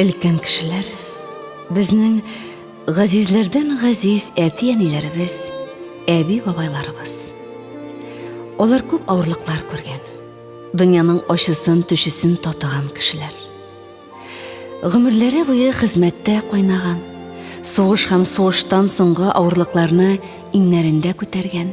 Өлкән кешеләр, безнең газизләрдән газиз әти-әниләребез, әби-бабайларыбыз. Алар күп авырлыклар күргән, дөньяның ачысын-төчесен татыган кешеләр. Гомерләре буе хезмәттә кайнаган, сугыш һәм сугыштан соңгы авырлыкларны иңнәрендә күтәргән,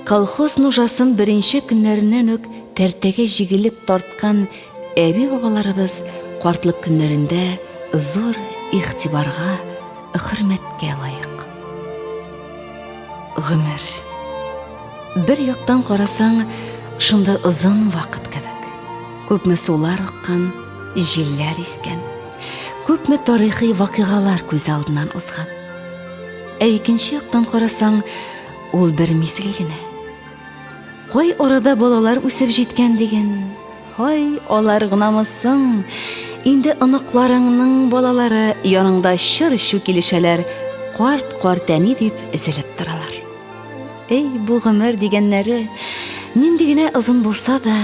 колхоз нужасын беренче көннәреннән үк тәртәгә җигелеп тарткан әби-бабаларыбыз картлык көннәрендә зур игътибарга, хөрмәткә лаек. Гомер. Бер яктан карасаң, шунда озын вакыт кебек. Күпме сулар аккан, җилләр искән. Күпме тарихи вакыйгалар күз алдыннан узган. Ә икенче яктан карасаң, ул бер мизгел генә. Кай арада балалар үсеп җиткән диген. Һай, алар гынамы соң? Инде оныкларыңның балалары яныңда чыр-чу килешәләр, карт-картәни дип өзелеп торалар. Эй, бу гомер дигәннәре нинди генә озын булса да,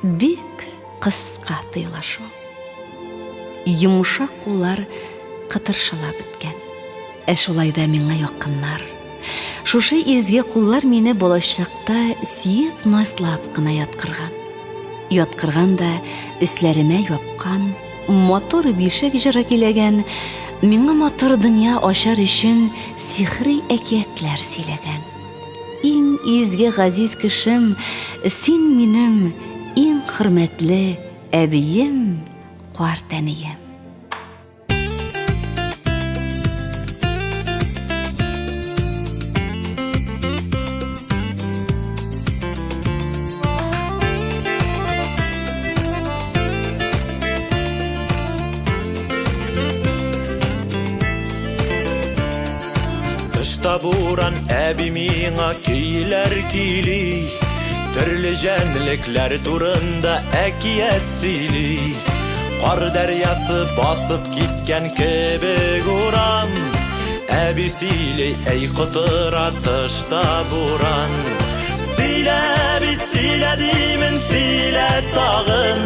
бик кыска тоела шул. Йомшак куллар кытыршылап беткән. Ә шулай да миңа якыннар. Шушы изге куллар мине балачакта сөеп-назлап кына яткырган. Яткырган да өсләремә япкан, матур бишек җыры көйләгән, миңа матур дөнья ачар өчен сихри әкиятләр сөйләгән. Иң изге газиз кешем, син минем иң хөрмәтле әбием, картәнием. Тышта буран, әби миңа көйләр көйли. Төрле җәнлекләр турында әкият сөйли. Кар дәрьясы басып киткән кебек урам. Әби сөйли, әй котыра тышта буран. Сөйлә, әби, сөйлә димен, сөйлә тагын.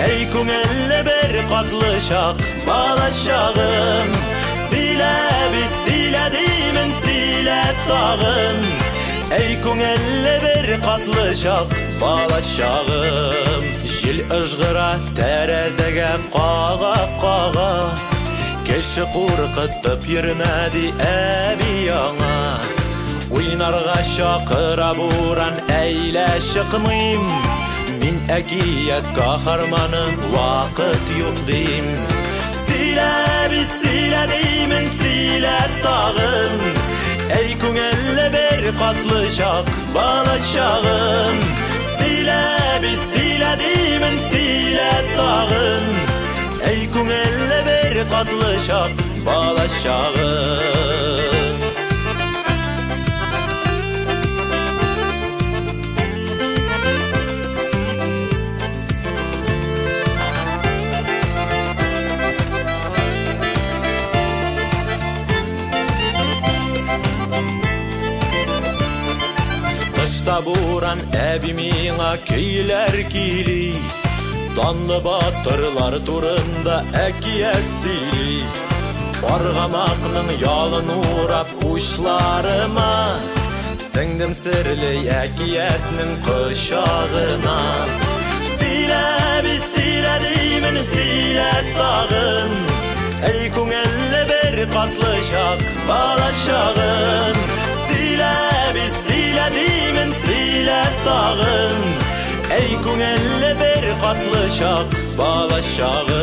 Әй күңелле бер катлы чак, бала чагым. Сөйлә, әби, сөйлә димен, сөйлә тагын. Әй күңелле бер катлы чак, бала чагым. Җил ыжгыра, тәрәзәгә кага-кага. Кеше куркытып йөрмә, ди әби аңа. Уйнарга чакыра буран, әйлә чыкмыйм. Мин әкият каһарманы, вакыт юк дим. Сөйлә, әби, сөйлә димен, сөйлә тагын. Әй күңелле бер катлы чак, бала чагым. Сөйлә, әби, сөйлә димен, сөйлә тагын. Әй күңелле бер катлы чак, бала чагым. Тышта буран, әби миңа көйләр көйли. Данлы батырлар турында әкият сөйли. Аргамакның ялын урап учларыма, Сеңдем серле әкиятнең кочагына. Сөйлә, әби, сөйлә димен, сөйлә тагын. Әй күңелле бер катлы чак, бала чагын. Сөйлә, әби, сөйлә димен, сөйлә тагын. Әй күңелле бер катлы чак, бала чагын.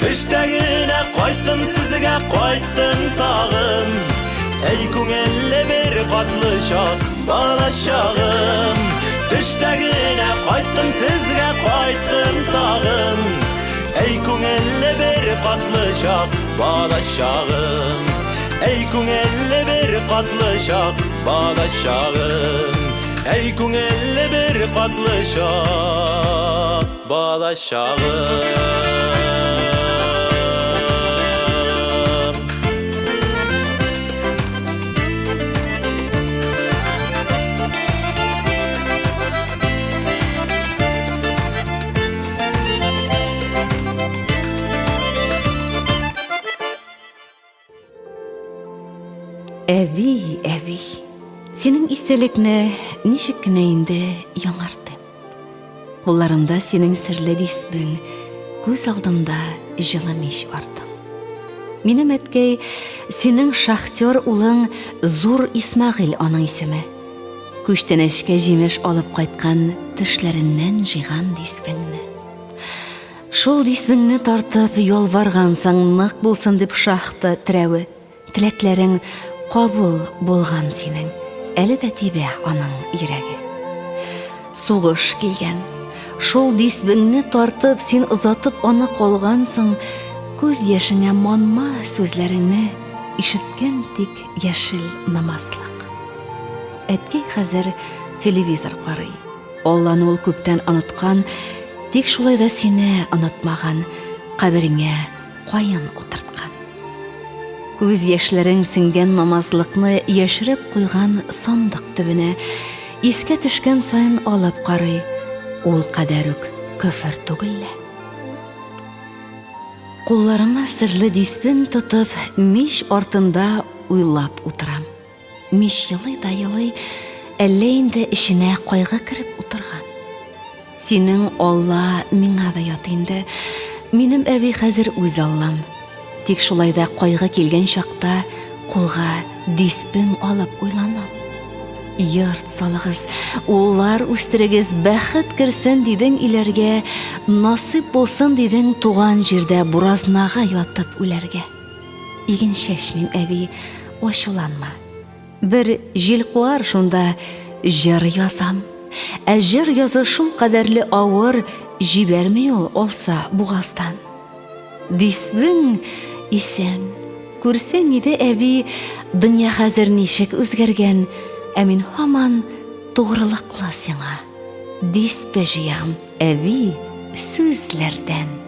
Төштә генә кайттым сезгә, кайттым тагын. Әй күңелле бер катлы чак, бала чагым. Төштә генә кайттым сезгә, кайттым тагын. Әй күңелле бер катлы чак, бала чагым. Әй күңелле бер катлы чак, бала чагым. Әй күңелле бер катлы чак, бала чагым. Әби, әби, синең истәлекне ничек кенә инде яңартыйм. Кулларымда синең серле дисбең, күз алдымда җылы мич артың. Минем әткәй, синең шахтер улың Зур Исмәгыйль аның исеме. Күчтәнәчкә җимеш алып кайткан төшләреннән җыйган дисбеңне. Шул дисбеңне тартып ялваргансың, нык булсын дип шахта терәве. Теләкләрең кабул булган синең, әле дә тибә аның йөрәге. Сугыш килгән. Шул дисбеңне тартып, син озатып аны калгансың, күз яшеңә манма сүзләреңне ишеткән тик яшел намазлык. Әткәй хәзер телевизор карый. Алланы ул күптән оныткан, тик шулай да сине онытмаган, кабереңә каен утырткан. Күз яшьләрең сеңгән намазлыкны яшереп куйган сандык төбенә, искә төшкән саен алып карый, ул кадәр үк көфер түгел лә. Кулларыма серле дисбен тотып, мич артында уйлап утырам. Мич елый да елый, әллә инде эченә кайгы кереп утырган. Синең Алла миңа да ят инде. Минем әби хәзер үз Аллам. Тик шулай да кайгы килгән чакта кулга диспең алып уйланам. Йорт салыгыз, уллар үстерегез, бәхет керсен дидең өйләргә, насыйп булсын дидең туган җирдә буразнага ятып үләргә. Иген чәчмим, әби, ачуланма. Бер җил куар шунда, җыр язам. Ә җыр язу шул кадәрле авыр, җибәрми ул алса бугаздан. Дисбең исән. Күрсәң иде, әби, дөнья хәзер ничек үзгәргән, ә мин һаман тугрылыклы сиңа. Дисбе җыям, әби, сүзләрдән.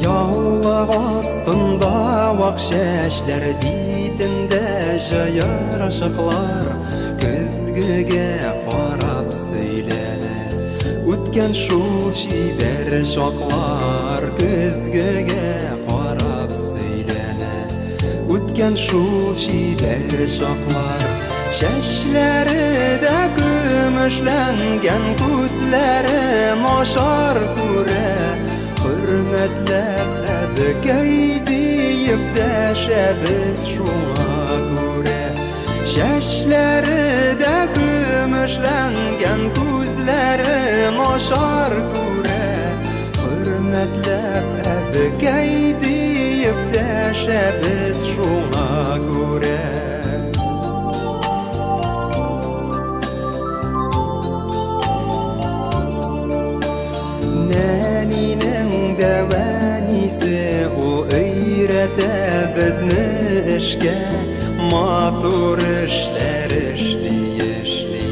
Яулык астында вак чәчләр, битендә җыерчыклар, көзгегә карап сөйләнә. Үткән шул чибәр чаклар, көзгегә карап сөйләнә. Үткән шул чибәр чаклар, чәчләре дә көмешләнгән, күзләре начар күрә. Хөрмәтләп әбекәй диеп дәшәбез шуңа күрә. Чәчләре дә көмешләнгән, күзләре начар күрә. Хөрмәтләп әбекәй диеп дәшәбез шуңа күрә. Нәнинең дәвәнисе ул өйрәтә безне эшкә, матур эшләр эшли эшли.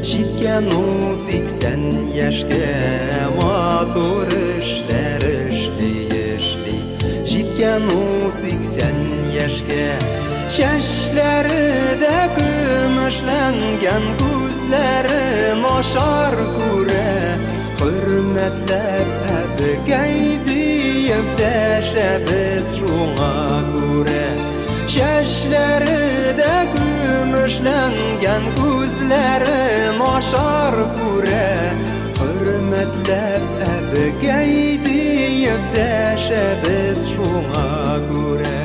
Җиткән ул 80 яшькә, матур эшләр эшли эшли. Җиткән ул 80 яшькә. Чәчләре дә көмешләнгән, күзләре начар күрә. Хөрмәтләп әбекәй диеп дәшәбез шуңа күрә. Чәчләре дә көмешләнгән, күзләре начар күрә. Хөрмәтләп әбекәй диеп дәшәбез шуңа күрә.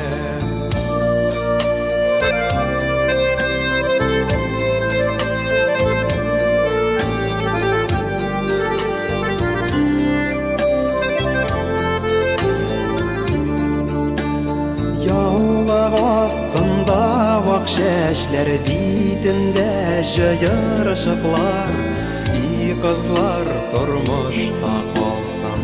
Яулык астында вак чәчләр, битендә җыерчыклар. И кызлар, тормышта калсын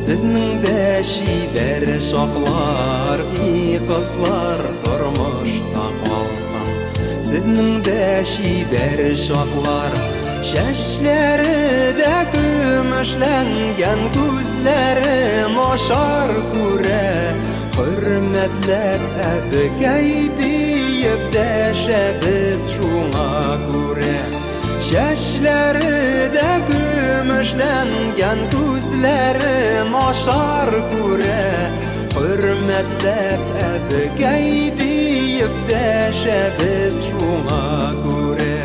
Сезнең дә чибәр чаклар. И кызлар, тормышта калсын. Сезнең дә чибәр чаклар. Чәчләре дә көмешләнгән, күзләре начар күрә. Хөрмәтләп әбекәй диеп дәшәбез шуңа күрә. Чәчләре дә көмешләнгән, күзләре начар күрә. Хөрмәтләп әбекәй диеп дәшәбез шуңа күрә.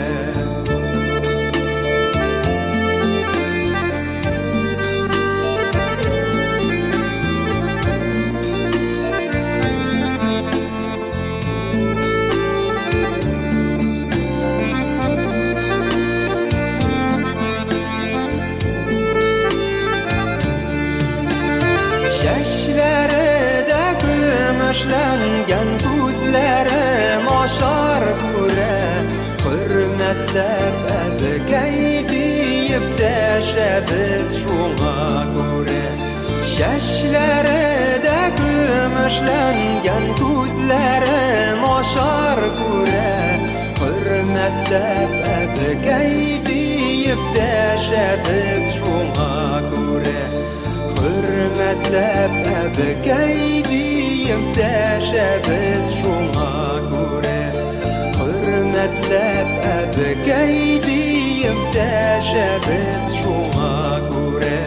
Чәчләре дә көмешләнгән, күзләре начар күрә. Хөрмәтләп әбекәй диеп дәшәбез шуңа күрә. Чәчләре дә көмешләнгән, күзләре начар күрә. Хөрмәтләп әбекәй диеп дәшәбез шуңа күрә. Хөрмәтләп әбекәй диеп дәшәбез шуңа күрә. Хөрмәтләп әбекәй диеп дәшәбез шуңа күрә.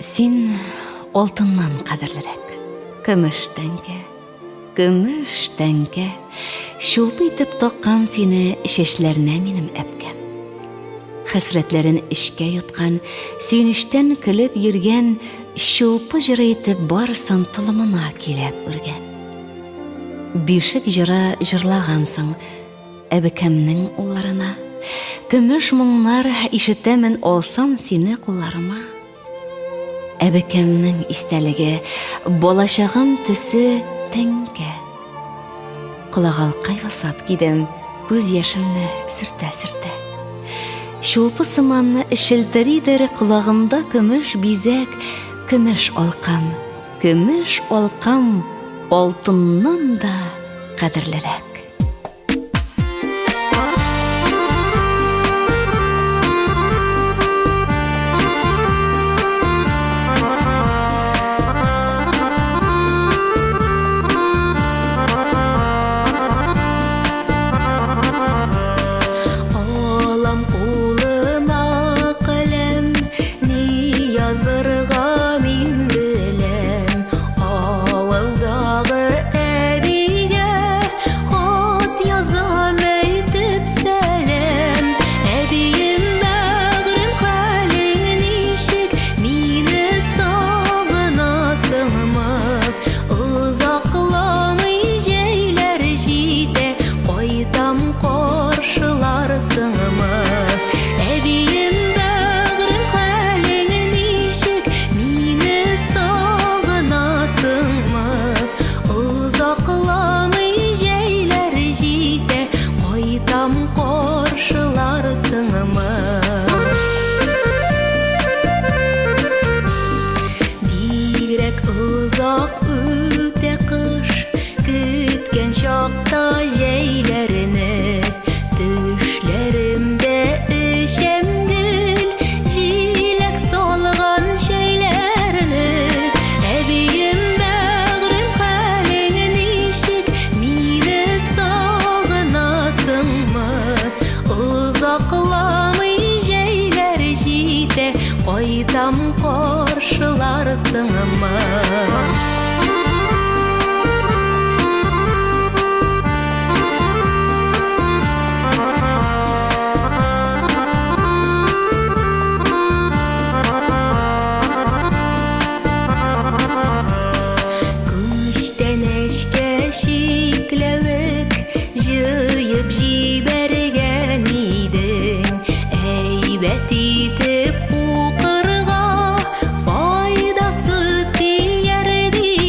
Син алтыннан кадерлерәк, көмеш тәңкә, көмеш тәңкә, чулпы итеп таккан сине чәчләренә минем әбкәм. Хәсрәтләрен эчкә йоткан, сөенечтән көлеп йөргән, чулпы җыры итеп барысын толымына көйләп үргән. Бишек җыры җырлагансың әбекәмнең улларына. Көмеш моңнар ишетәмен алсам сине кулларыма. Әбекәмнең истәлеге, балачагым төсе тәңкә. Колагалкай ясап кидем, күз яшемне сөртә-сөртә. Чулпы сыман челтеридер колагымда көмеш бизәк, көмеш алкам, көмеш алкам алтыннан да кадерлерәк. Алам кулыма каләм, ни язырга мин беләм. Авылдагы әбигә хат язам әйтеп сәлам. Әбием, бәгърем, хәлең ничек? Мине сагынасыңмы? Озакламый җәйләр җитә, кайтам каршыларсыңмы? Әбием, бәгърем, хәлең ничек? Мине сагынасыңмы? Озакламый җәйләр җитә, кайтам каршыларсыңмы? Бигрәк озак үтә кыш, көткән чакта җәйләрне. Төшләремдә эчәм гел җиләк салган чәйләрне. Әбием, бәгърем, хәлең ничек? Мине сагынасыңмы? Озакламый җәйләр җитә, кайтам каршыларсыңмы? Күчтәнәчкә чикләвек җыеп җибәргән идең. Әйбәт итеп укырга файдасы тияр дидең.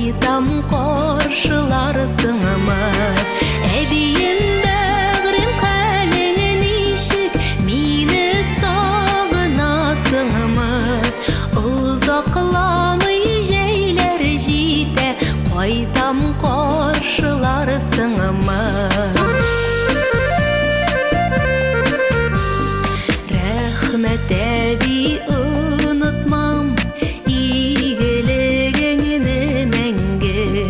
Кайтам каршыларсыңмы? Әбием бәгърем хәлең ничек? Мине сагынасыңмы? Озакламый җәйләр җитә, кайтам каршыларсыңмы? Рәхмәт, әби, онытмам игелегеңне мәңге.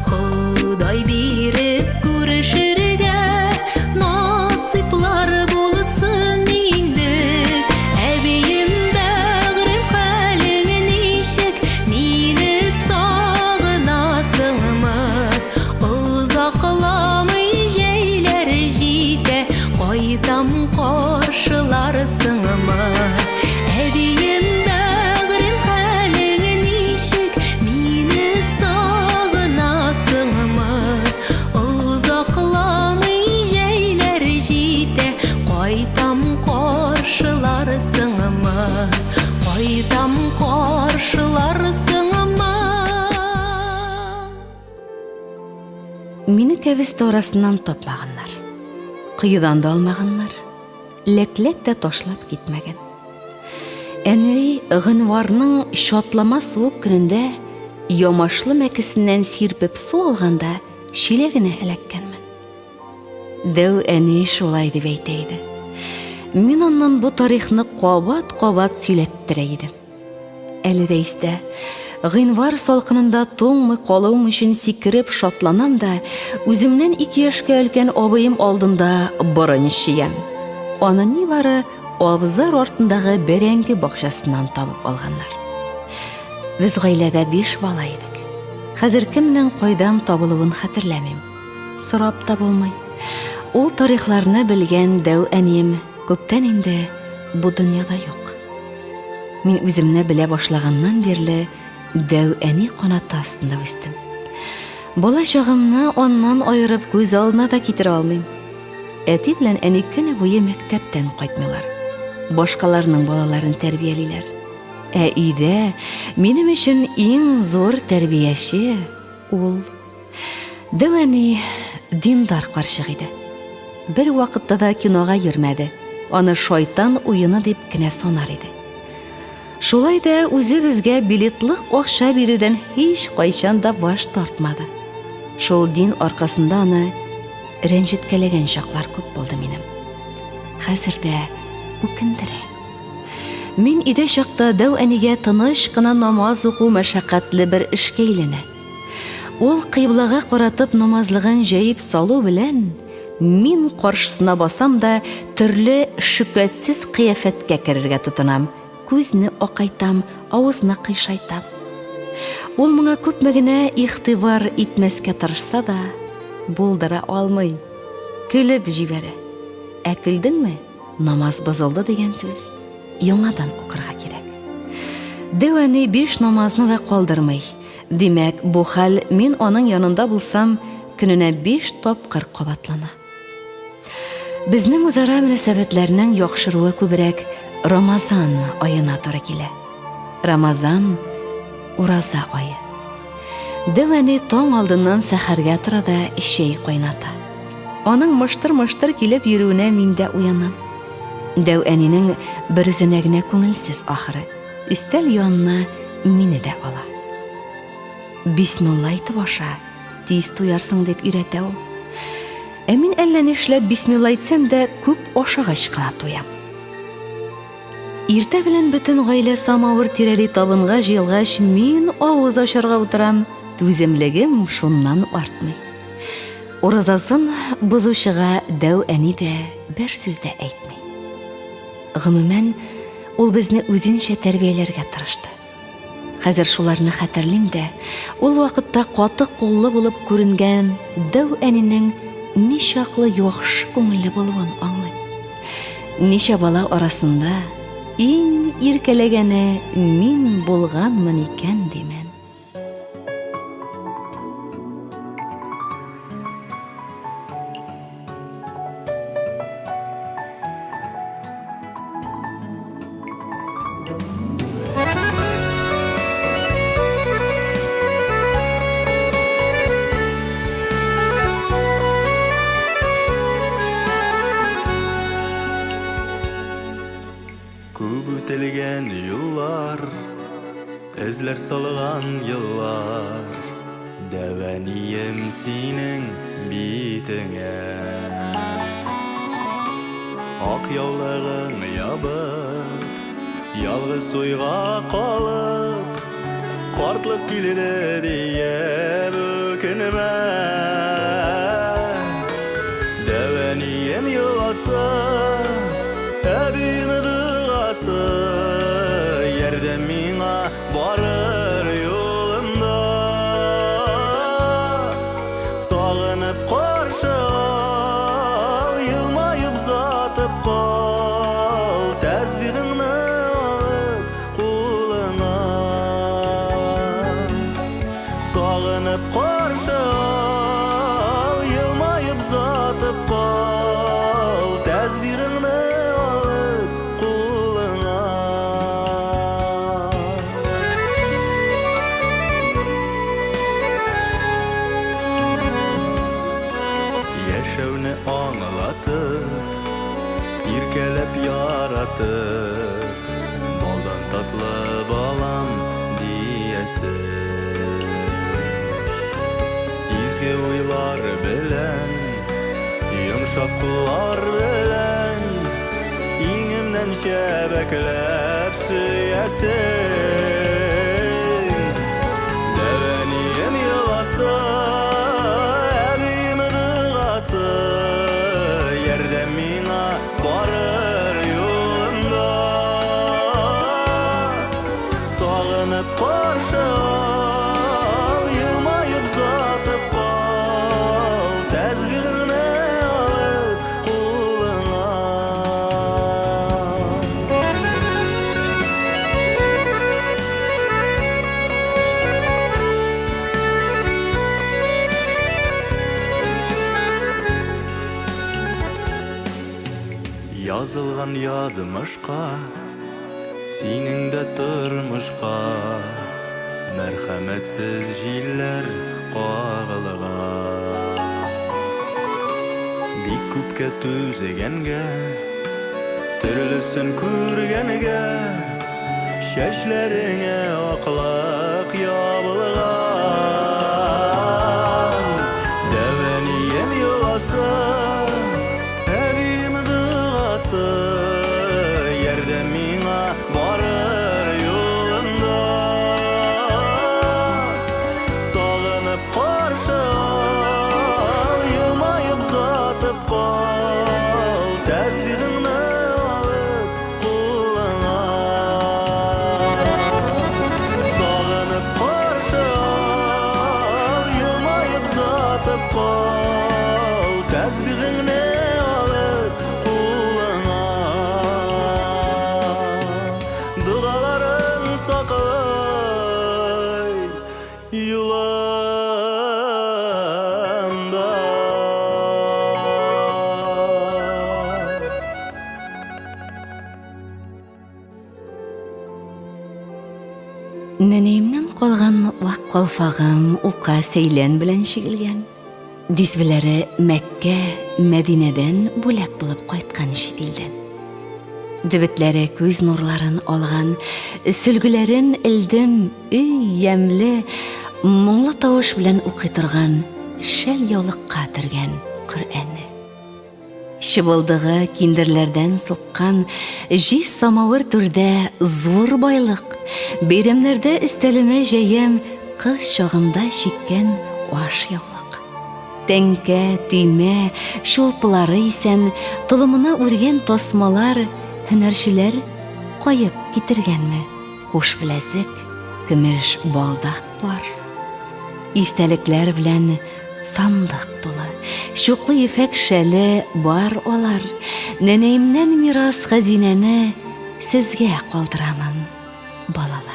Ходай биреп күрешергә насыйплар булсын инде. Әбием бәгърем хәлең ничек? Мине сагынасыңмы? Озакламый җәйләр җитә, кайтам каршыларсыңмы? Әбием бәгърем хәлең ничек? Мине сагынасыңмы? Озакламый җәйләр җитә, кайтам каршыларсыңмы? Кайтам каршыларсыңмы? Мине кәбестә арасыннан тапмаганнар. Коедан да алмаганнар. Ләкләк тә ташлап китмәгән. Әни гыйнварның чатлама суык көнендә Ямашлы мәкесеннән сирпеп су алганда чиләгенә эләккәнмен. Дәү әни шулай дип әйтә иде. Мин аннан бу тарихны кабат-кабат сөйләттерә идем. Әле дә истә, гыйнвар салкынында туңмый калуым өчен сикереп шатланам да, үземнән ике яшькә өлкән абыем алдында борын чөям. Аны нибары абзар артындагы бәрәңге бакчасыннан табып алганнар. Без гаиләдә биш бала идек. Хәзер кемнең кайдан табылуын хәтерләмим. Сорап та булмый. Ул тарихларны белгән дәү әнием күптән инде бу дөньяда юк. Мин үземне белә башлаганнан бирле дәү әни канаты астында үстем. Бала чагымны аннан аерып күз алдына да китерә алмыйм. Әти белән әни көне буе мәктәптән кайтмыйлар. Башкаларның балаларын тәрбиялиләр. Ә өйдә минем өчен иң зур тәрбияче ул. Дәү әни диндар карчык иде. Бер вакытта да кинога йөрмәде, аны шайтан уены дип кенә санар иде. Шулай да үзе безгә билетлык акча бирүдән һич кайчан да баш тартмады. Шул дин аркасында аны рәнҗеткәләгән чаклар күп булды минем. Хәзер дә үкендерә. Мин өйдә чакта дәү әнигә тыныч кына намаз уку мәшәкатьле бер эшкә әйләнә. Ул кыйблага каратып намазлыгын җәеп салу белән, мин каршысына басам да төрле шөкәтсез кыяфәткә керергә тотынам, күзне акайтам, авызны кыйшайтам. Ул моңа күпме генә игътибар итмәскә тырышса да, булдыра алмый, көлеп җибәрә. Ә көлдеңме, намаз бозылды дигән сүз. Яңадан укырга кирәк. Дәү әни биш намазны да калдырмый. Димәк, бу хәл мин аның янында булсам, көненә биш тапкыр кабатлана. Безнең үзара мөнәсәбәтләрнең яхшыруы күбрәк Рамазан аена туры килә. Рамазан, ураза ае. Дәү әни таң алдыннан сәхәргә тора да чәй кайната. Аның мыштыр-мыштыр килеп йөрүенә мин дә уянам. Дәү әнинең берүзенә генә күңелсез ахыры. Өстәл янына мине дә ала. Бисмилла әйтеп аша, тиз туярсың, дип өйрәтә ул. Ә мин әллә нишләп бисмилла әйтсәм дә, күп ашагач кына туям. Иртә белән бөтен гаилә самавыр тирәли табынга җыелгач, мин авыз ачарга утырам, түземлегем шуннан артмый. Уразасын бозучыга дәү әни дә бер сүз дә әйтми. Гомумән, ул безне үзенчә тәрбияләргә тырышты. Хәзер шуларны хәтерлим дә, ул вакытта каты куллы булып күренгән дәү әнинең ничаклы яхшы күңелле булуын аңлыйм. Ничә бала арасында иң иркәләгәне мин булганмын икән димен. Эзләр салган еллар Дәвәнием синең битеңә. Ак яулыгың ябып, ялгыз уйга калып, картлык килде диеп үкенмә. Дәвәнием еласа, әбием догасы, ярдәм миңа барыр юлымда. Сагынып каршы ал, елмаеп озатып кал, тәсбихыңны алып кулыңа. Сагынып каршы ал, елмаеп озатып кал, тәсбихыңны алып кулыңа. Яшәүне аңлатып, иркәләп яратып, балдан татлы балам диясе. Изге уйлар белән, йомшак куллар белән, иңемнән чәбәкләп сөясең. Дәвәнием еласа, әбием догасы, ярдәм миңа барыр юлымда. Сагынып каршы ал, елмаеп озатып кал, тәсбихеңне алып кулыңа. Язылган язмышка, синең дә тормышка мәрхәмәтсез җилләр кагылган. Бик күпкә түзгәнгә, төрлесен күргәнгә, чәчләреңә аклык ябылган. Дәвәнием еласа, әбием догасы, ярдәм миңа барыр юлымда. Сагынып каршы ал, елмаеп озатып кал, тәсбихыңны алып кулыңа. Сагынып каршы ал, елмаеп озатып кал, тәсбихыңны алып кулыңа. Догаларың саклай юлымда. Нәнәемнән калган вак калфагым ука сәйлән белән чигелгән. Дисбеләре Мәккә, Мәдинәдән бүләк булып кайткан чит илдән. Дебетләре күз нурларын алган, сөлгеләрен элдем, өй ямьле, моңлы тавыш белән укый торган шәл яулыкка төргән Коръәнне. Чыбылдыгы киндерләрдән суккан җиз самавыр түрдә зур байлык. Бәйрәмнәрдә өстәлемә җәям кыз чагында чиккән ашъяулык. Тәңкә, төймә, чулпылары исән, толымына үргән тасмалар һөнәрчеләр каеп китергәнме? Куш беләзек, көмеш балдак бар. Истәлекләр белән сандык тулы. Чуклы ефәк шәле бар алар. Нәнәемнән мирас хәзинәне сезгә калдырамын, балалар.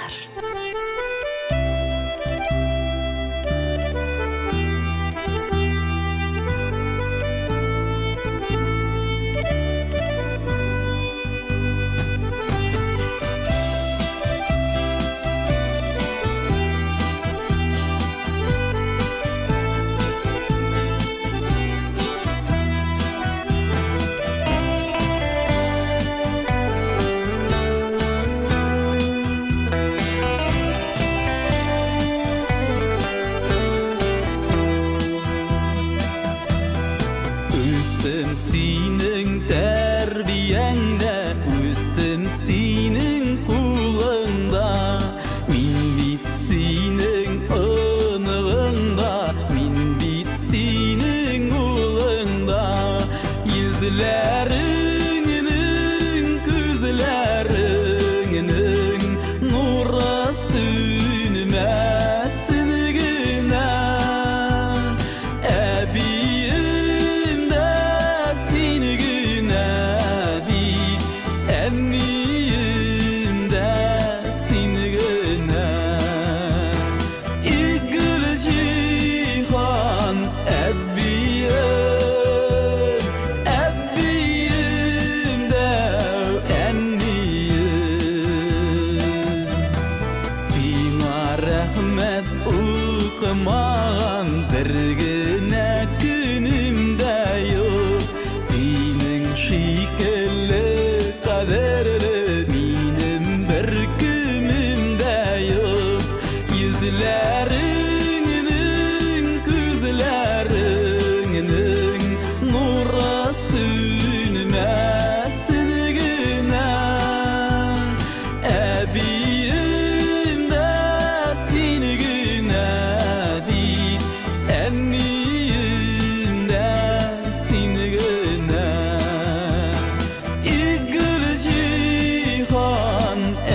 Рәхмәт укымаган бер генә көнем дә юк. Синең шикелле кадерле минем бер кемем дә юк. Йөзләреңнең, күзләреңнең нуры сүнмәсен генә. Әбием дә син генә бит, әнием дә син генә. И Гөлҗиһан,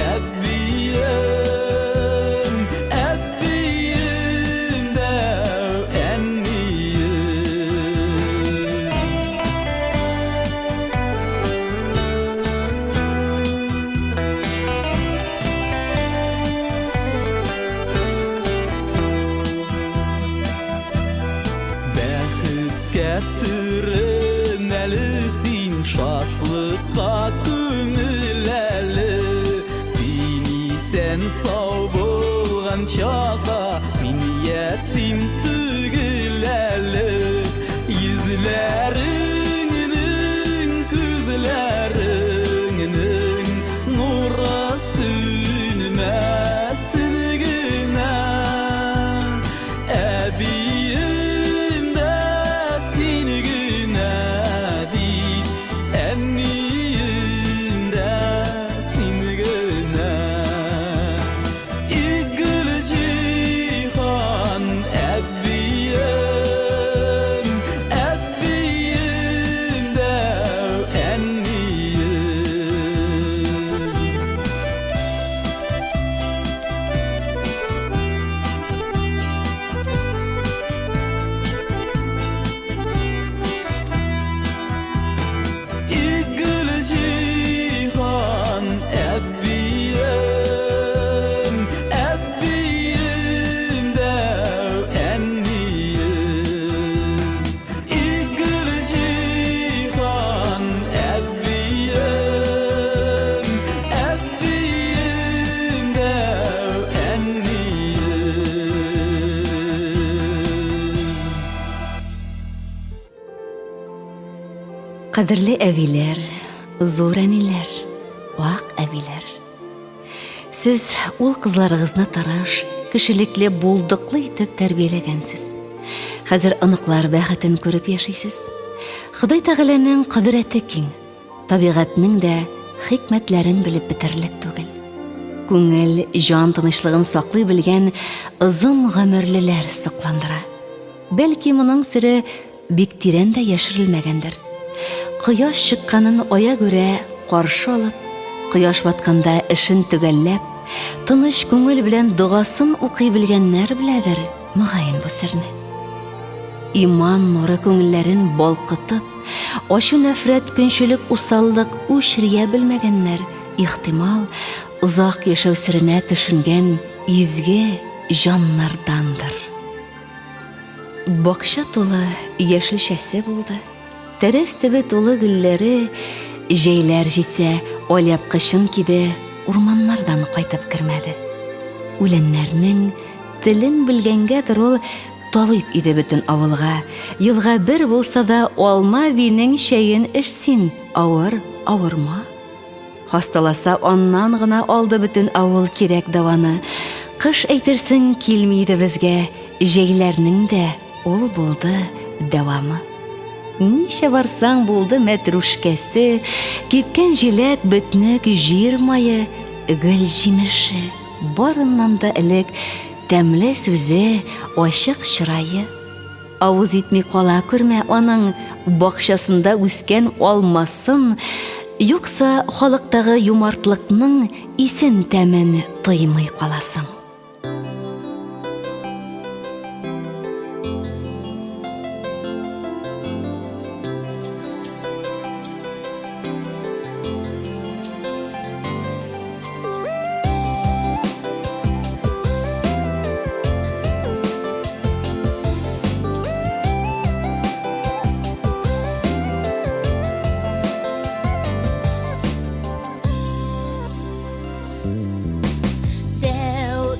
әбием, әбием дә әнием. Бәхеткә төрен әле син, шатлыкка күмел әле. Син исән сау булган чакта мин ятим түгел әле. Йөзләреңнең, күзләреңнең нуры сүнмәсен генә. Әбием дә син генә бит, әнием дә син генә. И Гөлҗиһан, әбием, әбием дә әнием. И Гөлҗиһан, әбием, әбием дә әнием. И Гөлҗиһан, әбием, әбием дә әнием. Кадерле әбиләр, зур әниләр, вак әбиләр. Сез ул кызларыгызны тырыш, кешелекле, булдыклы итеп тәрбияләгәнсез. Хәзер оныклар бәхетен күреп яшисез. Ходай Тәгаләнең кодрәте киң, табигатьнең дә хикмәтләрен белеп бетерерлек түгел. Күңел, җан тынычлыгын саклый белгән озын гомерлеләр сокландыра. Бәлки моның сере бик тирән дә яшерелмәгәндер. Кояш чыкканын аягүрә каршы алып, кояш батканда эшен төгәлләп, тыныч күңел белән догасын укый белгәннәр беләдер, мөгаен бу серне. Иман нуры күңелләрен балкытып, ачу-нәфрәт, көнчелек, усаллык, үч-рия белмәгәннәр, ихтимал, озак яшәү серенә төшенгән изге җаннардандыр. Бакча тулы яшелчәсе булды. Тәрәз төбе тулы гөлләре, җәйләр җитсә, алъяпкычын киде, урманнардан кайтып кермәде. Үләннәрнең телен белгәнгәдер ул табиб иде бөтен авылга. Елга бер булса да алма бинең чәен эч син, авыр, авырма. Хасталаса, аннан гына алды бөтен авыл кирәк дәваны. Кыш әйтерсең килми иде безгә, җәйләрнең дә ул булды дәвамы. Ничә барсаң булды мәтрүшкәсе, кипкән җиләк, бөтнек, җир мае, гөл җимеше. Барыннан да элек тәмле сүзе, ачык чырае. Авыз итми кала күрмә аның бакчасында үскән алмасын, юкса халыктагы юмартлыкның исен-тәмен тоймый каласың. Дәү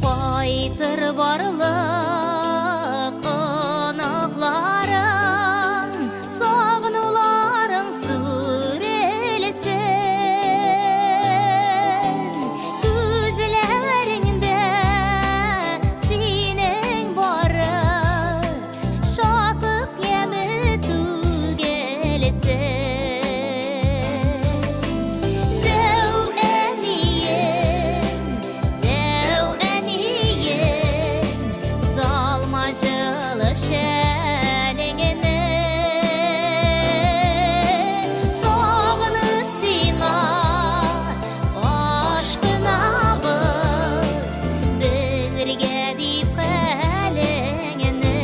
Кайтыр барлык оныкларың, Сагынуларың сүрелсен. Күзләреңдә синең бары Шатлык яме түгелсен. Дәү әнием, дәү әнием, Салма җылы шәлеңне. Сагынып сиңа ашкынабыз, Белергә дип хәлеңне.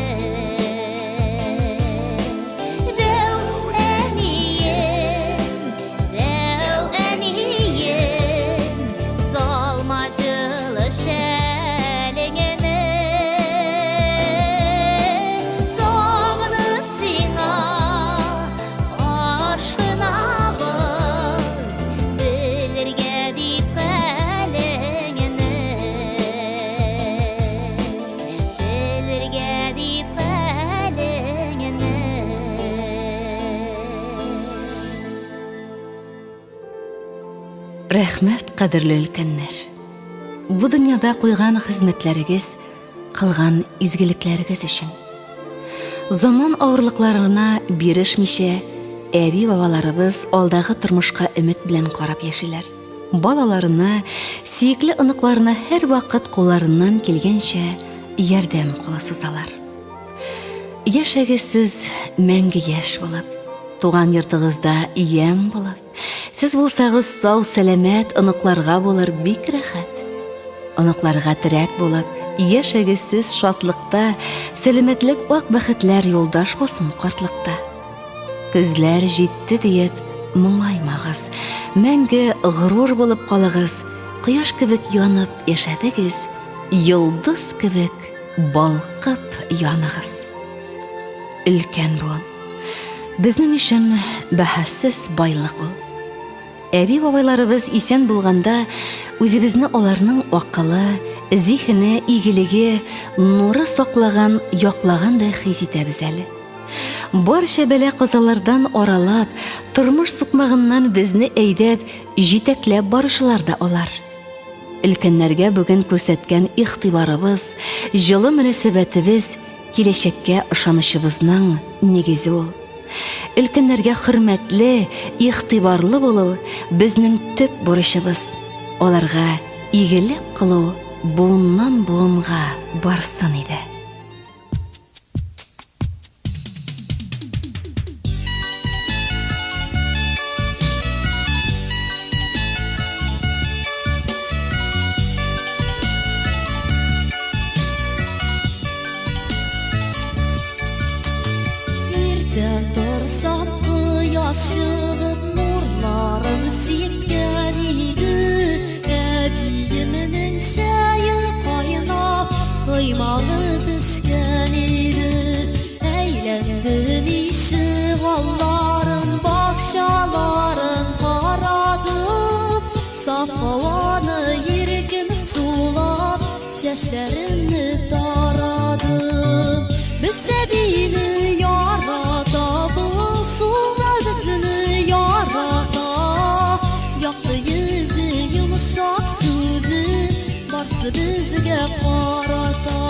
Дәү әнием, дәү әнием, Салма җылы шәлеңне. Сагынып сиңа ашкынабыз, Белергә дип хәлеңне. Белергә дип хәлеңне. Рәхмәт, кадерле өлкәннәр! Бу дөньяда куйган хезмәтләрегез, кылган изгелекләрегез өчен. Заман авырлыкларына бирешмичә, әби-бабаларыбыз алдагы тормышка өмет белән карап яшиләр. Балаларына, сөекле оныкларына һәрвакыт кулларыннан килгәнчә ярдәм кулы сузалар. Яшәгез сез мәңге яшь булып, туган йортыгызда ямь булып. Сез булсагыз сау-сәламәт, оныкларга булыр бик рәхәт. Оныкларга терәк булып, яшәгез сез шатлыкта, сәламәтлек ак бәхетләр юлдаш булсын картлыкта. Көзләр җитте диеп моңаймагыз, мәңге горур булып калыгыз, кояш кебек янып яшәдегез, йолдыз кебек балкып яныгыз. Өлкән буын. Безнең өчен бәһасез байлык ул. Әби-бабайларыбыз исән булганда, үзебезне аларның акылы, зиһене, игелеге, нуры саклаган, яклагандай хис итәбез әле. Барча бәла-казалардан аралап, тормыш сукмагыннан безне әйдәп, җитәкләп баручылар да алар. Өлкәннәргә бүген күрсәткән игътибарыбыз, җылы мөнәсәбәтебез киләчәккә ышанычыбызның нигезе ул. Өлкәннәргә хөрмәтле, игътибарлы булу безнең төп бурычыбыз. Аларга игелек кылу буыннан-буынга барсын иде. Иртә торсам, кояш чыгып, нурларын сипкән иде. Әбиемнең чәе кайнап, коймагы пешкән иде. Әйләндем ишегалларын, бакчаларын карадым. Саф һаваны иркен сулап, чәчләремне тарадым. Без әбине яратабыз, ул да безне ярата. Якты йөзе, йомшак сүзе, барсы безгә карата.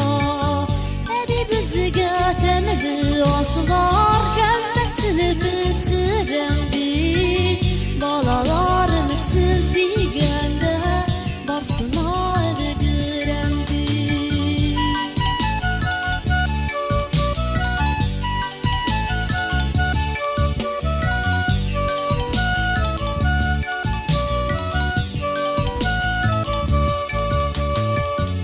Әби безгә тәмле ашлар, һәммәсен пешерәм бит. Балаларым сез дигәндә, барсына өлгерәм бит.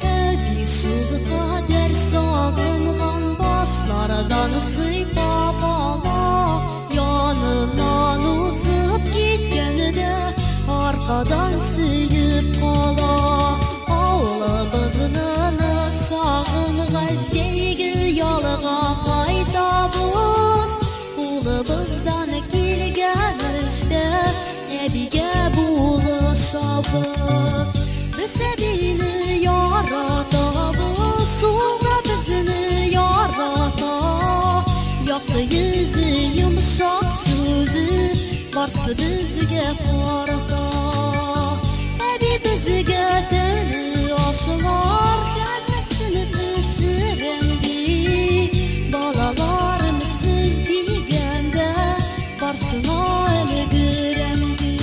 Әби шулкадәр сагынган башлардан сыйпап ала, яныннан узып киткәндә аркадан сөеп кала. Авылыбызны нык сагынгач, җәйге ялга кайтабыз. Кулыбыздан килгән эштә әбигә булышабыз. Без әбине Барсы безгә карата. Әби безгә тәмле ашлар һәммәсен пешерәм ди. Балаларым сез дигәндә барсына өлгерәм ди.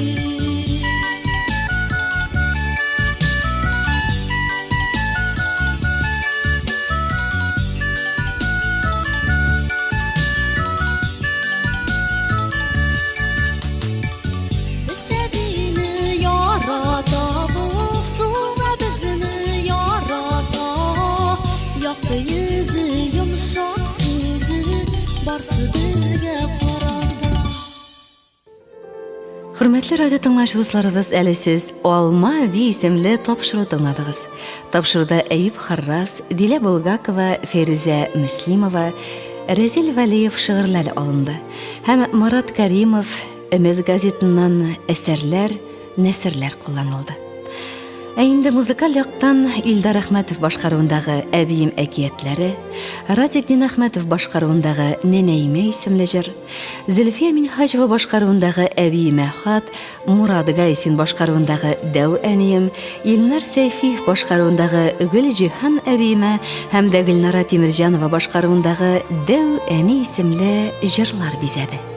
Без әбине яратабыз, ул да безне ярата. Якты йөзе, йомшак сүзе, барсы безгә карата. Хөрмәтле радио тыңлаучы дусларыбыз, әле сез Алма әби исемле тапшыру тыңладыгыз. Тапшыруда Әюп Харрас, Дилә Булгакова, Фәйрүзә Мөслимова, Рәзил Вәлиев шигырьләре алынды. Һәм Марат Каримов Өмез газетыннан әсәрләр, нәсерләр кулланылды. Ә инде музыкаль яктан Илдар Әхмәтов башкаруындагы Әбием әкиятләре, Радик Динәхмәтов башкаруындагы Нәнәемә исемле җыр, Зөлфия Минһаҗева башкаруындагы Әбиемә хат, Мурат Гайсин башкаруындагы Дәү әнием, Илнар Сәйфиев башкаруындагы Гөлҗиһан әбиемә һәм дә Гөлнара Тимерҗанова башкаруындагы Дәү әни исемле җырлар бизәде.